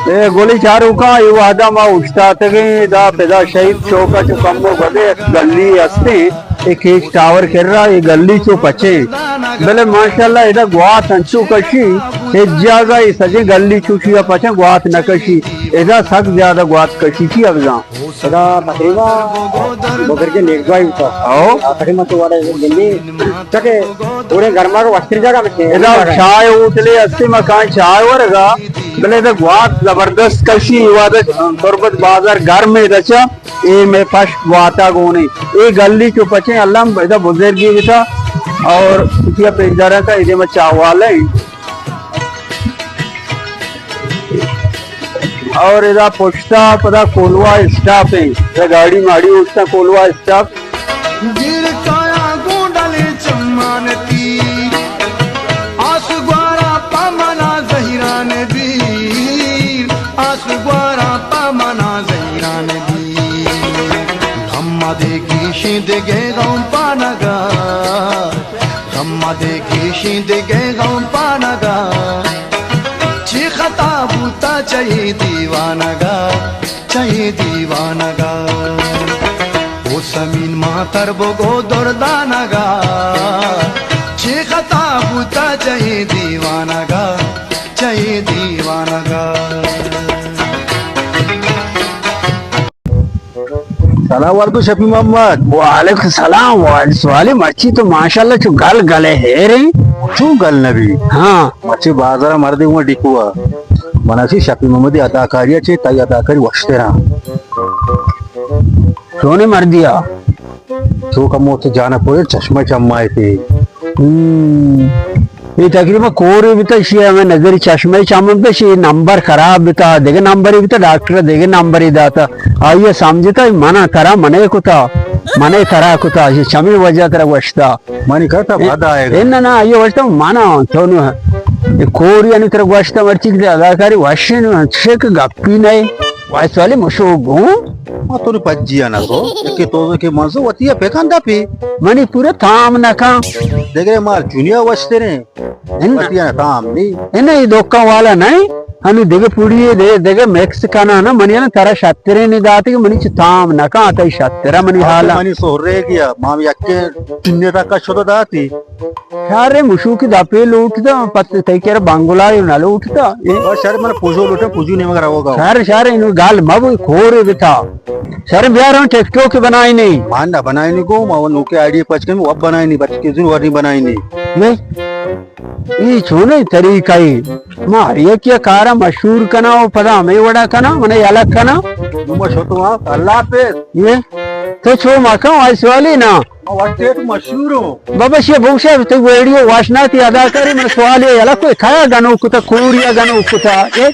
اے گلی چاروکاں، اے وہدا ما اوشتاتگیں، ادا پدا شہید چوک ءَ چو کمو بدے گلی ہستیں، اے کیچ ٹاور کرا، اے گلی چو پچیں۔ بلے ماشاءاللہ ادا گوات انچو کشی، ہچ جاگہ اے سجیں گلی چوشی ءَ پچیں گوات نہ کشی، ادا سک زیادہ گوات کشی چی ابزاں۔ ادا تقریباً بزرگ نیکدوائی ہوتا۔ او۔ تقریباً تو والا گلی چکے پورے گرما کو وستر جگہ میں ادا چائے ہوٹلے ہستے، مکان چائے ورگا، بلے ادا گوات زبردست کشی، وہدا تربت بازار گرم ہے ادا چا، اے میں پش گواتا گونے، اے گلی چو پچیں الم ادا بزرگی بتا اور کیا پیدارا کا ادے میں چاوال ہے۔ اور ادا پشتا پدا کولواہ اسٹاپ ہیں، ادا گاڑی ماڑی اوشتا کولواہ اسٹاپ۔ دیر کایا گونڈلیں چماں تیر، آس گوارا پہ منا زہیران بیر، آس گوارا پہ منا زہیران بیر۔ غم دے گیشیں دگہ غم پانگا، غم دے گیشیں دگہ غم پانگا، چی خطا بوتا چہ اے دیوانگا۔ چہ اے دیوانگا۔ او سمین ما تر بگو دردانگا۔ چے خطا بوتا چہ اے دیوانگا، چہ اے دیوانگا۔ سلام علیکم شفیع محمد۔ وعلیکم السلام۔ واجہ سوالی، مرچی تو ماشاءاللہ چو گل گلے ہیریں۔ چو گل نبی؟ ہاں۔ مرچی بازار مردے ہوں ڈیکوا۔ منا چی شفیع محمد اداکاری چی تئی اداکاری وشترا۔ چونیں مردیا؟ تو کمو تو جانا کوئی چشمہ چمائے تھے۔ ہم۔ اے تقریباً کورے بتا، اشی ہمیں نظری چشمہ چم بتا، اشی نمبر خراب بتا، دگہ نمبرے بتا، ڈاکٹر دگہ نمبرے داتا۔ آئیے سمجھتا، منا ترا منے کتا، منے ترا کتا، اشی چمی وجہ ترا گوشتا۔ منی کتا بد آئے گا۔ اے نہ، نہ، آئیے وشتا منا، تو نو، اے کور یعنی ترا گوشتا مرچی کہ اداکاری وشن، چک گپی نہیں، وائس والے مشو گون۔ ما تو نے پجیا نہ تو، کہ تو کہ منزو وتی پکان دا پی۔ منی پورا تام نہ کان۔ دیکھ رہے مار چونیا وشتریں۔ ان وتی نا تام نہیں۔ ان اے دکان والا نہیں۔ ہمیں دگہ پوڑی دے، دگہ مکس کنا نا، منی نا ترا شترے نہیں داتی کہ منی چ تام نہ کان، تئی شترا منی آ تو حالا۔ منی سہرے گیا، مام یکے ٹنے تک شد داتی۔ شر مشوکی دپے لوٹتا، پت تئی کرا بنگلہ نہ لوٹتا۔ اے۔ بس شر من پوجو لوٹے، پوجو نہیں مگر ہوگا۔ شر، شر انو گال مبو کورے بتا۔ شر بیار ہم ٹک ٹوک بنائی نہیں۔ مان نہ بنائی نہیں گو، ما نوکے آئیڈیا پچ کم، وب بنائی نہیں، بچ کے زور نہیں بنائی نہیں۔ یہ؟ یہ چونے طریقہ ہے؟ ما ہر یکے کارا مشہور کنا و پدا ہمیں وڑا کنا، منے یلک کنا۔ نو ما شو تو آپ، اللہ حافظ۔ یہ؟ تو چو مکن، آئی سوالی نا۔ ما وقت ایک مشہور ہوں۔ بابا شے بوشے تو ویڈیو واشنا تی ادا کری، من سوالی یلک کوئی کھایا گنو کتا، کوریا گنو کتا۔ یہ؟